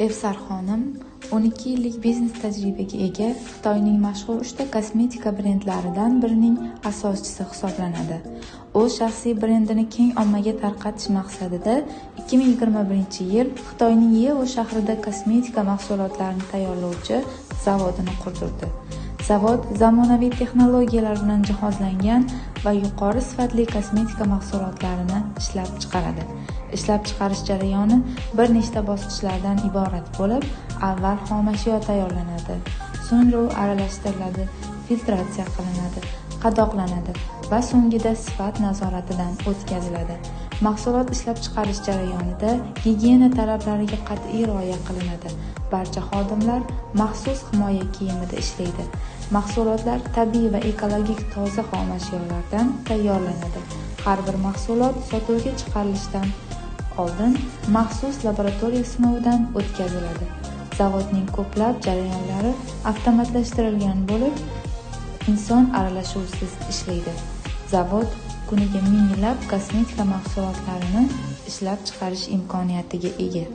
Evsar xonim 12 yillik biznes tajribaga ega Xitoyning mashhur 3 ta kosmetika brendlaridan birining asoschisi hisoblanadi. O'z shaxsiy brendini keng ommaga tarqatish maqsadida 2021-yil Xitoyning Yevo shahrida kosmetika mahsulotlarini tayyorlovchi zavodini qurdirdi. Zavod zamonaviy texnologiyalar bilan jihozlangan va yuqori sifatli kosmetika mahsulotlarini ishlab chiqaradi. Ishlab chiqarish jarayoni bir nechta bosqichlardan iborat bo'lib, avval xomashyo tayyorlanadi, so'ngra u aralashtiriladi, filtratsiya qilinadi, qadoqlanadi va so'ngida sifat nazoratidan o'tkaziladi. Mahsulot ishlab chiqarish jarayonida gigiyena talablariga qat'iy rioya qilinadi. Barcha xodimlar maxsus himoya kiyimida ishlaydi. Mahsulotlar tabiiy va ekologik toza xomashyolardan tayyorlanadi. Har bir mahsulot sotuvga chiqarilishidan oldin maxsus laboratoriya sinovidan o'tkaziladi. Zavodning ko'plab jarayonlari avtomatlashtirilgan bo'lib, inson aralashuvisiz ishlaydi. Zavod kuniga minglab kosmetika mahsulotlarini ishlab chiqarish imkoniyatiga ega.